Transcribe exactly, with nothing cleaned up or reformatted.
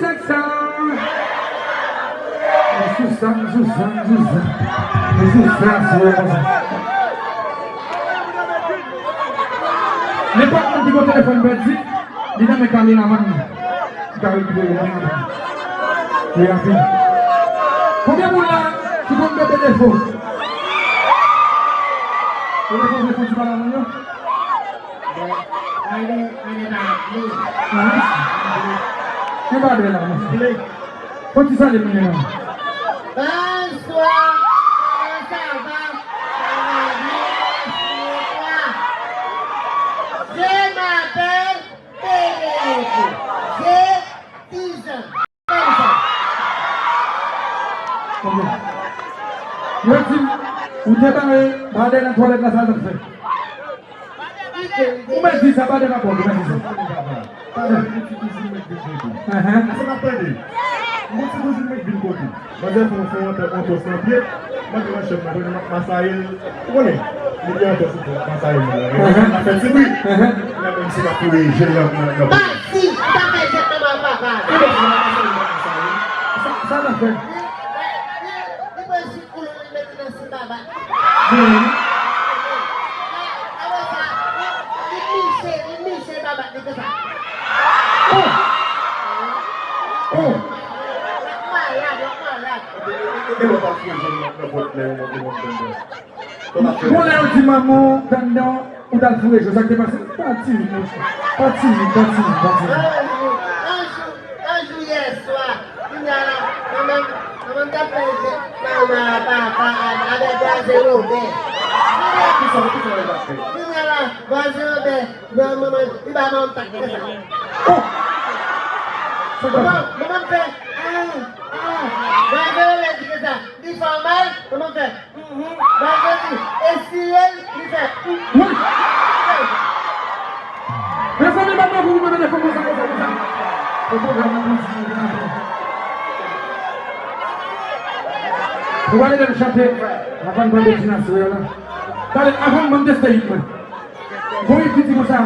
Sèk sa. M sou sa, m sou sa, m sou sa. M sou sa, sou sa. Nenpòt moun ki gon telefòn pèdi, li nan men kameramann nan. Li ka rekipere l menm. Li rapid. Konbyen moun la ki konn bebe defo? Bebe defo, defo ti pale moun yo. Bon, ale, ale pa aple. Ahn? Ki pa bèl la, mesye? Fò ti salye moun yo. Bonsoir, comment ça va? Ça va bien, merci, et toi? Je m'appelle Federico. J'ai dix ans. Konbyen? Yo di m, ou te bare Baden nan twalèt la, sa l t ap fè? Ou mèt di sa, Baden pa pòt, ou mèt di sa. Papa, papa, yon ti kouzin mèt vin kote. Ahn. Ase m ap tande. Yon ti kouzin mèt vin kote. Manzè fè yon, fè yon, yon tòs nan pye. Mwen te nan chanm nan, mwen masaye l. Ou konnen, li gen yon tòs pou masaye l. Ahn. L ap fè ti bri. Ahn. L ap menm si l ap foure je l nan, nan, nan. Pati, ou ta fè jèt nan men papa. Ou konprann, l ap masaye l, l ap masaye l. Sa, sa l ap fè? Li, li, li pran jis koulon, li mete nan sou baba. Apre sa, li, li niche, li niche baba, li fè sa. Oh! Oh! L ap malad, l ap malad. Gon lè yo di manman w t anndan, ou t al foure je w, sa k te pase? Pa timid, monchè. Pa timid, pa timid, pa timid. Yon jou, yon jou, yon jou yèswa, kounye a la, manman, manman m t ap fè je, manman, papa, avèk vwazen Wobè. Kisa, kisa yo t ap fè? Kounye a la, vwazen Wobè, manman, li ba manman m tak, fè sa. Oh! Sa k pase? Manman, manman m fè, ah, ah, vwazen Wobè di fè sa, li fè w mal, manman m fè, Mhm. Bagay li, esire l, li fè, mm. Wi. Mezanmi, ban m yon gwo mouvman de fò konsa, konsa, konsa. Pou pwogram nan kontinye, kontinye. Ou pale de chante, avan n pale de Tina Sou la. Pale, avan n ban m teste ritm mwen. Bon, ritm ki di konsa.